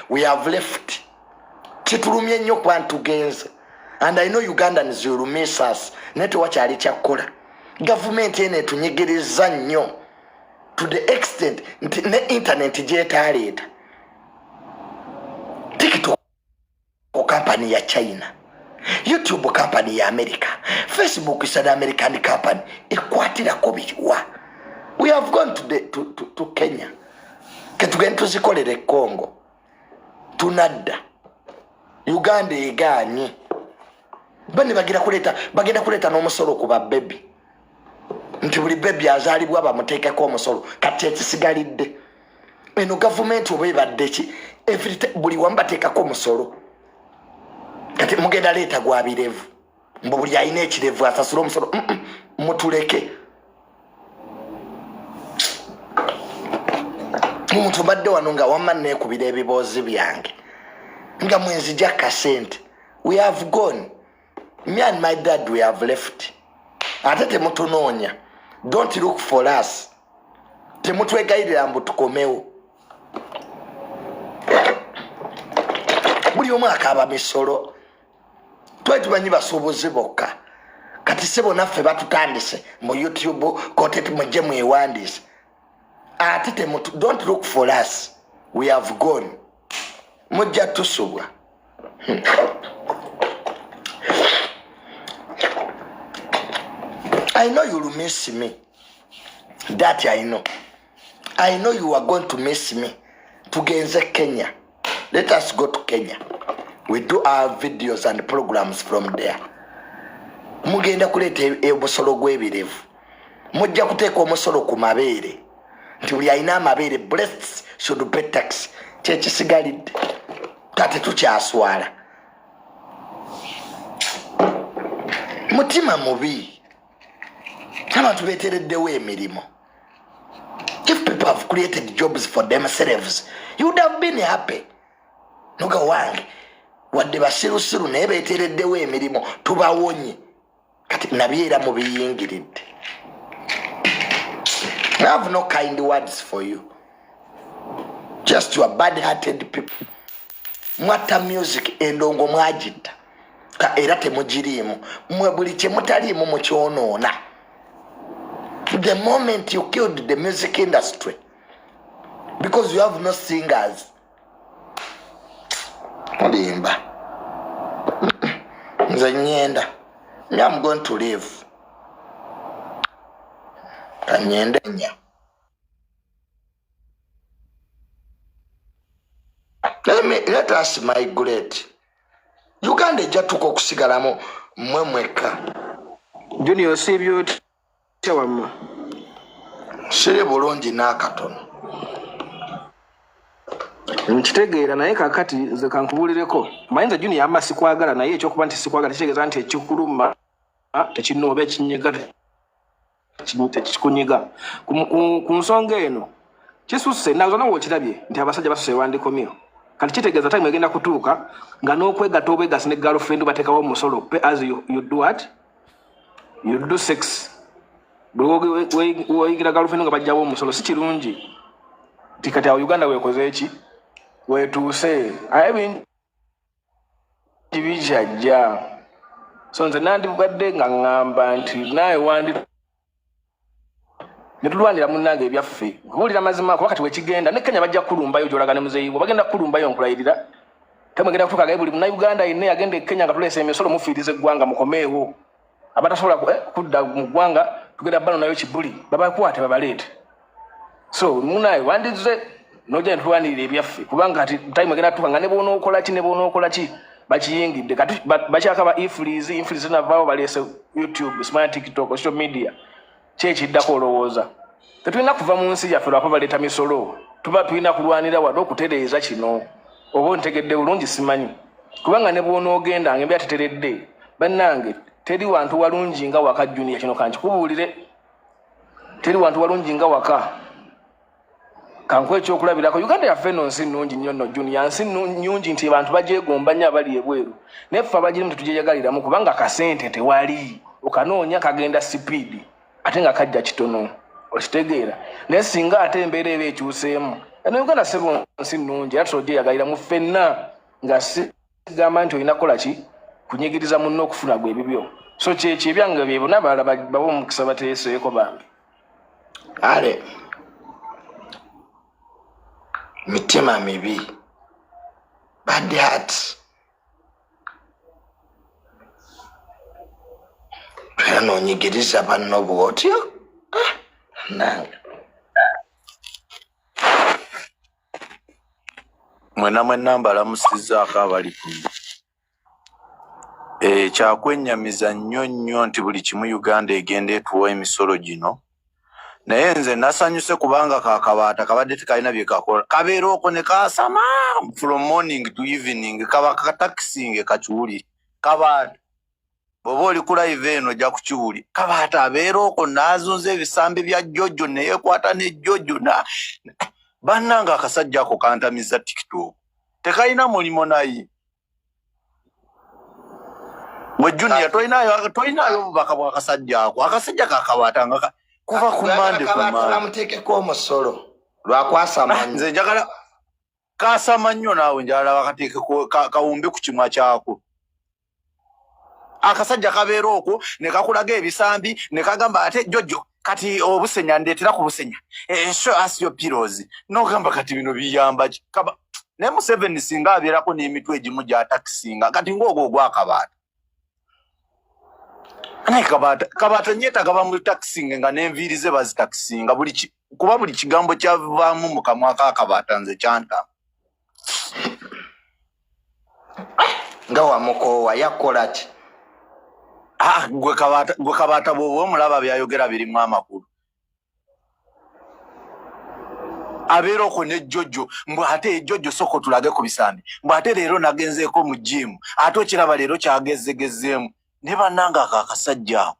We have left. Kitulumye nnyo kuba ntugenze, and I know Ugandans will miss us, naye tewakyali kyakkola. Gavumenti eno etunyigiriza nnyo to the extent nti ne internet gyetaleeta. TikTok company ya China, YouTube company ya America, Facebook is an American company. Ekwatirako biriwa? We have gone to Kenya. Ketugende tuzikolere e Congo. Tunadda Uganda egaanye. Bane bagira kuleeta, bagenda kuleeta n'omusolo ku babebi, nti buli bebi azaalibwa bamuteekeko omusolo. Kati ekisigalidde, eno gavumenti oba ebadde ki? Buli wamu bateekako omusolo. Kati mugenda leeta gwa birevu, mbu buli alina ekirevu asasule omusolo. Mutuleke. Omuntu mbadde wano nga wamma neekubira ebiboozi byange nga mwenzija kasente. We have gone, me and my dad, we have left. Ate temutunoonya, don't look for us. Temutwegayirira mbu tukomewo. Buli omu akaaba misolo. Twali tumanyi basuubuzi bokka, kati sebo naffe batutandise mu YouTube content. Mujje mwewandiise. Ate temutu, don't look for us, we have gone. Mujja tusubwa. I know you'll miss me. That I know. I know you are going to miss me. Tugenze Kenya. Let us go to Kenya. We do our videos and programs from there. Mugenda kuleeta omusolo gw'ebirevu. Mujja kuteeka omusolo ku mabeere. Nti buli alina amabeere, breasts should pay tax. Kyekisigalidde. Kati tukyaswala. Mutima mubi. Abantu beetereddewo emirimu. If people have created jobs for themselves, you would have been happy. Noga wange wadde basirusiru naye beetereddewo emirimu, tubawonye. Kati nabyo era mubiyingiridde. I have no kind words for you. Just you are bad-hearted people. Mwatta music, endongo mwagitta, era temugiriimu. Mwe buli kye mutaliimu mukyonoona. The moment you killed the music industry because you have no singers. Mulimba. Nze nyenda. Me, I'm going to leave. Kanyende nya. Let us migrate. Uganda ejja tuka okusigalamu mmwe mwekka. Junior, osiibye otya wamma? Siri bulungi n'akatono. Nkitegeera, naye kakati nze kankubuulireko. Manyi nze Junior ama sikwagala, naye ekyokuba nti sikwagala kitegeeza nti ekikuluma tekinooba, ekinyiga tekikunyiga. Ku nsonga eno kisusse nazo, nawe okirabye nti abasajja basuse wandikomyo. Kati kitegeeza time egenda kutuuka nga n'okwegatta obwegasi ne girlfriend bateekawo omusolo, pay as you do what you do sex. Buli woyingira girlfriend nga bajjawo omusolo. Si kirungi nti kati awo Uganda weekoze eki weetuuse, aye bingi bikyajja. So nze nandibadde nga ŋŋamba nti naawe wandi ne tulwanira munnange ebyaffe, nkubuulira mazima, kuba kati wekigenda ne Kenya bajja kukulumbayo gy'olaga ne muzeeyi wo bagenda kukulumbayo. Nkulayirira temwegenda kutuuka gaye buli Munnayuganda yenna yagenda e Kenya nga tuleesa emisolo, mufiiriza eggwanga. Mukomeewo. Abatasobola kudda mu ggwanga tugenda bano nayo kibuli babakwate babaleete. So munaye wandize nojja netulwanirira ebyaffe, kubanga kati time egenda tutuuka nga ne bw'onookola ki, ne bw'onookola ki, bakiyingidde. Kati bakyakaba influence, influence navaawo, baleese YouTube, smart, TikTok, social media. Ki ekiddako olowooza? Tetulina kuva mu nsi yaffe lwakuba baleeta misolo. Tuba tulina kulwanira wano okutereeza kino. Oba ontegedde bulungi simanyi, kubanga ne bw'onoogenda nga embeera teteredde, bannange, teri wantu walungi nga waka. Junior, kino kankikubuulire, teri wantu walungi nga waka. Kankuwa ekyokulabirako, Uganda yaffe eno nsi nnungi nnyo nno Junior, nsi nnungi nti abantu bagyegomba nnyo abali ebweru, naye ffe abagirimu tetugyeyagaliramu kubanga akasente tewali, okanoonya kagenda sipiidi ate nga kajja kitono, okitegeera? Naye singa ate embeera eba ekyuseemu. Eno Uganda sebo nsi nnungi era tusobola mu ffenna nga sigamba nti olina kukola ki kunyigiriza munno okufuna gwe ebibyo. So kyekyo ebyange bye bonna abalala babe omukisa bateeseeko bambi. Ale mitima mibi, bad heart. Era nonyigiriza banno bwotyo, ah, nange Mwena mwenna mbalamusizzaako abali kuno. Eh, kyakwennyamiza nnyo nnyo nti buli kimu Uganda egenda etuwa emisolo gino, naye nze nasanyuse kubanga kakabaata kabadde tekalina bye kakola, kabeera okwo ne kaasama from morning to evening, kaba katakisinge kakiwulire. Kabaata bw'oba oli ku live eno ojja kukiwulira. Kabaata abeera okwo n'azunza ebisambi bya Jojo neyekwata ne Jojo na bannange. Akasajja ako kantamiza TikTok, tekalina mulimu. Naye gwe Junior, tolinaayo obubaka bw'akasajja ako? Akasajja kakabaata nga kuva ku Mande ku Kabaata Mande. Bamuteekeko omusolo lwakwasama. Nze njagala kasama nnyo naawe, njagala bakateekeko kawumbe ku kimwa kyako. Akasajja kabeera okwo ne kakulaga ebisambi ne kagamba ate Jojo kati obusenya ndeetera ku busenya. Eh, show us your pillows. N'ogamba kati bino biyamba ki? Kaba naye Museveni singa abeerako n'emitwe egimu gy'atakisinga kati ng'ogwo ogwakabaata. Naye kabaata nyeetaaga bamutakisinge nga n'enviiri ze bazitakisinga buli kuba buli kigambo kyavaamu mu kamwa k'akabaata nze kyantama. Nga wamukoowa, yakola ki? Ah, gwe kabaata bw'oba omulaba byayogera birimu amakulu. Abeera okwo ne Jjojo mbw ate Jjojo soko tulage ku bisambi, mbw ate leero nagenzeeko mu jiimu, ate okiraba leero kyagezegezeemu. Ne bannange, ako akasajja ako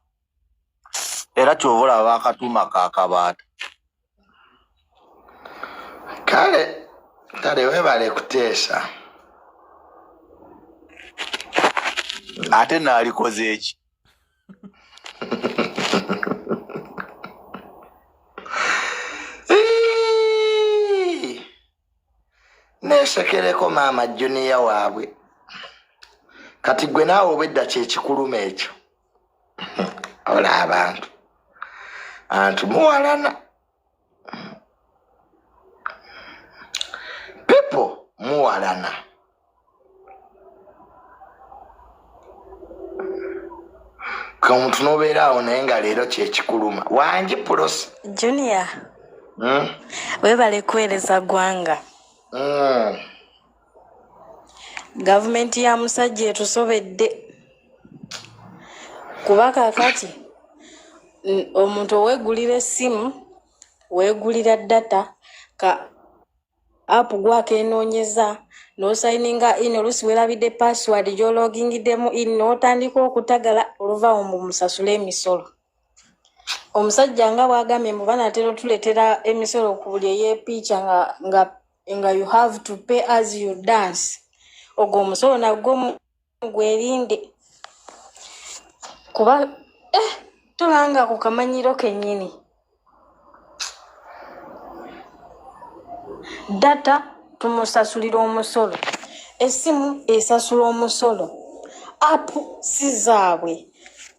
era kyova olaba akatuuma kakabaata. Kale webale kuteesa. Ate naalikoze eki? Ii! Neesekereko maama Junior waabwe. Kati gwe naawe obwedda kyekikuluma ekyo. Ola abantu antu muwalana, people muwalana. Omuntu nobeera awo naye nga leero kyekikuluma. Wangi pulosi. Junior, webale kuweereza ggwanga. Gavumenti ya musajja etusobedde kuba kaakati omuntu oweegulira essimu, weegulira data, ka app gwakenoonyeza n'osayininga in, oluusi weerabidde password gy'oloogingiddemu in n'otandika okutagala. Oluvaawo mbu musasule emisolo. Omusajja nga bw'agambye mbu banaatera otuleetera emisolo ku buli eyeepiica nga you have to pay as you dance. Ogwo omusolo nagwo gwerinde kuba tolanga ku kamanyiro kennyini. Data tumusasulira omusolo, essimu esasula omusolo, app si zaabwe.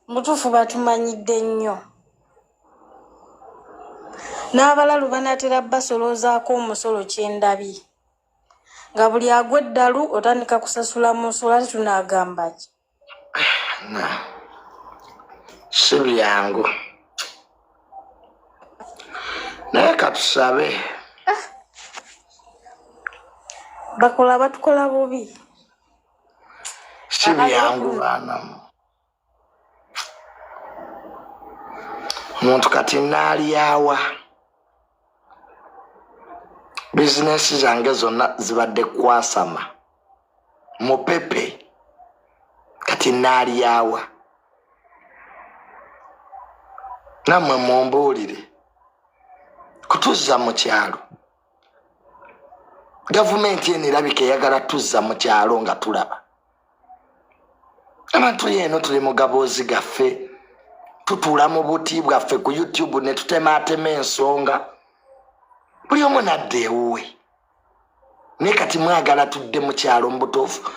Mutuufu batumanyidde nnyo. N'abalalu banaatera basoloozaako omusolo. Kyendabye nga buli agwa eddalu otandika kusasula musolo, ate tunaagamba ki? Na si byangu, naye katusabe. Bakola batukola bubi. Si byangu baanamu. Omuntu kati naalyawa, bizinesi zange zonna zibadde kwasama mupepe, kati naalyawa? Nammwe mumbuulire. Kutuzza mu kyalo, gavumenti eno erabika eyagala tuzza mu kyalo nga tulaba abantu eno tuli mu gaboozi gaffe, tutuula mu buti bwaffe ku YouTube ne tutemaatema ensonga, buli omu nadda ewuwe. Naye kati mwagala tudde mu kyalo. Mu butuufu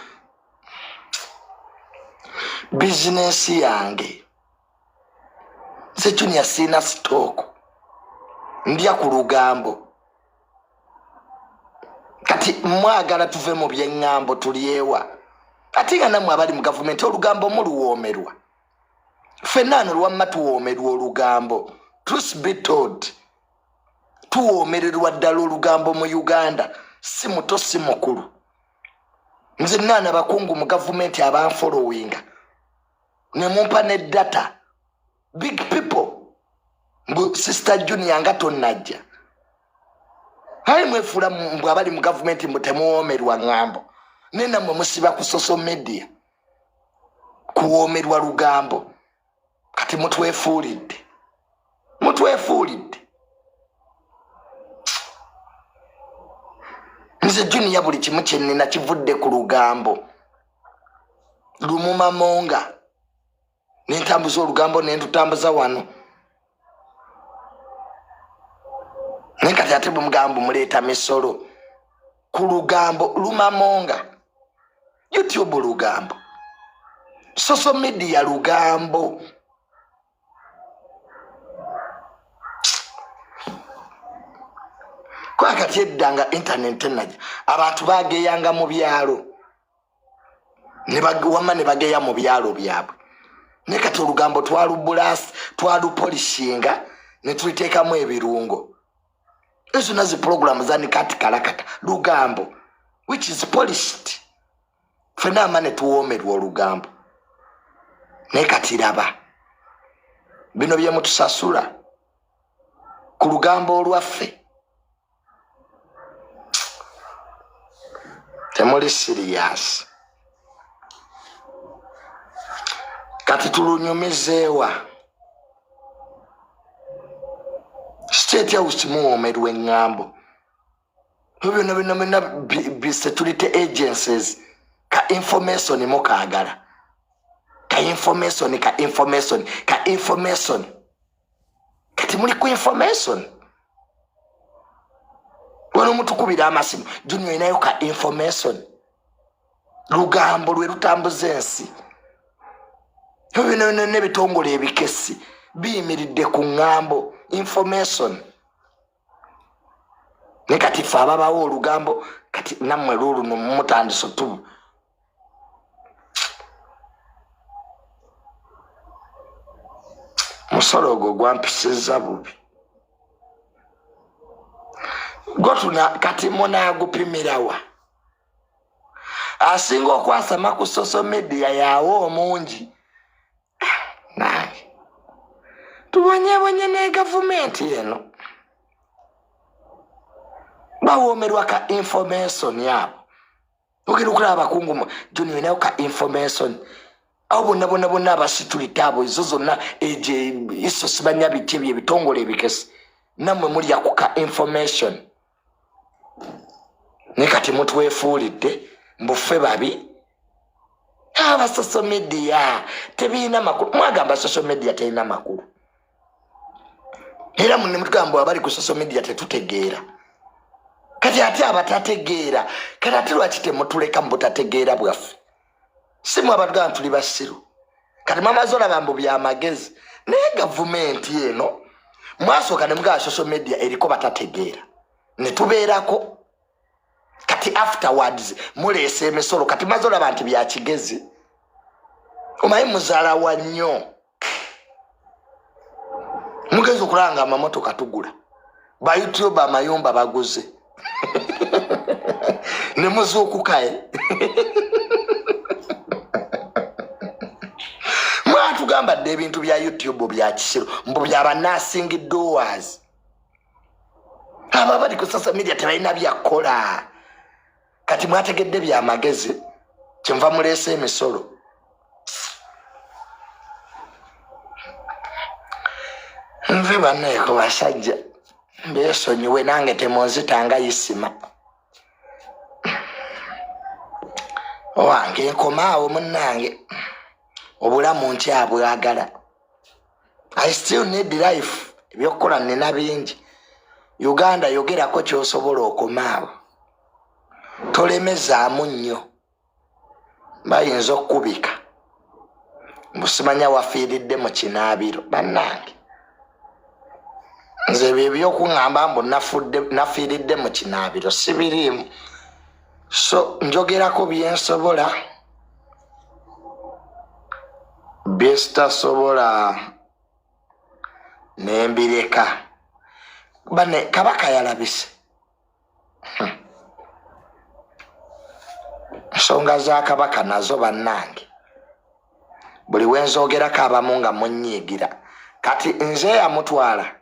bizinensi yange nze Junior siina sitooko, ndya ku lugambo. Kati mwagala tuve mu byeŋŋambo tulyewa, ate nga nammwe abali mu gavumenti olugambo muluwoomerwa. Ffenna ano lwamma tuwoomerwa olugambo. Truth be told, tuwoomererwa ddala olugambo mu Uganda, si muto si mukulu. Nze naana bakungu mu gavumenti abanfolowinga ne mumpa ne data, big people, mbu Sister Junior nga tonnajja. Aye mwefuula mbu abali mu gavumenti mbu temuwoomerwa ŋŋambo, naye nammwe musiba ku social media kuwoomerwa lugambo. Kati mutwefuulidde, mutwefuulidde. Nze Junior buli kimu kyenina kivudde ku lugambo lumumamonga, nentambuza olugambo nentutambuza wano. Naye kati ate bwemugambo muleeta misolo ku lugambo lumamonga, YouTube lugambo, social media lugambo. Kuba kati edda nga internet tenaja, abantu bageyanga mu byalo, wamma ne bageya mu byalo byabwe. Naye kati olugambo twalubulasi, twalupolishinga ne tuliteekamu ebirungo. Ezo nazi pulogulamu zanikati kalakata lugambo which is polished. Fena ama ne tuwoomerwa olugambo. Naye kati raba bino bye mutusasula ku lugambo olwaffe, temuli siriyasi. Kati tulunyumizeewa? State House muwoomerwa eŋŋambo byonna byonna byonna, bi security agencies, ka information mukaagala, ka information, ka information, ka information. Kati muli ku information wano, mutukubira amasimu, Junior olinayo ka information? Lugambo lwe lutambuza ensi. Ebyo byonna ebitongole ebikesi biyimiridde ku ŋŋambo information. Naye kati ffe ababawo olugambo, kati nammwe luuluno mutandise otubu. Musolo ogwo gwampisizza bubi gotuna. Kati munaagupimirawa? Asinga okwasama ku social media yawe omungi. Nange tubonyebonye ne gavumenti eno, bawoomerwa ka information abo. Ogenda okulaba abakungu, Junior nayo ka information, abo bonna bonna bonna abasitulite abo, ezo zonna egyo iso sibanya biki ebyo ebitongole ebikesi, nammwe mulya ku ka information. Naye kati mutwefuulidde mbu ffe babi. Aba social media tebirina makulu, mwagamba social media terina makulu, era munemutugamba abali ku social media tetutegeera. Kati ate abatategeera, kati ate lwaki temutuleka mu butategeera bwaffe? Si mwe abatugamba tuli basiru? Kati mwamaze olaba mbu byamagezi. Naye gavumenti eno mwasooka ne mugamba social media eriko batategeera, ne tubeerako. Kati afterwards muleesa emisolo, kati maze olaba nti byakigezi. Omanyi muzaala wa nnyo, mugezi okulaba nga amamotoka tugula, ba YouTube amayumba baguze, ne muzuukukae. Mwatugamba dde ebintu bya YouTube bya kisiru, mbu bya ba nothing doers, abo abali ku social media tebalina byakukola. Kati mwategedde byamagezi, kyenva muleesa emisolo. Nve banneeko basajja mbeesonyiwe, nange temunzitanga yisima owange. Nkomaawo munnange, obulamu nkyabwagala. I still need life, ebyokukola nina bingi. Uganda yogerako kyosobola, okomaawo. Tolemezaamu nnyo, bayinza okukubika mbusimanya wafiiridde mu kinaabiro. Bannange, nze ebyo ebyokuŋŋamba mbu nafiiridde mu kinaabiro sibiriimu. So njogerako byensobola, byesitasobola nembireka. Bane kabaka yalabise. Ensonga za kabaka nazo bannange buli wenzogerako abamu nga munyiigira. Kati nze yamutwala.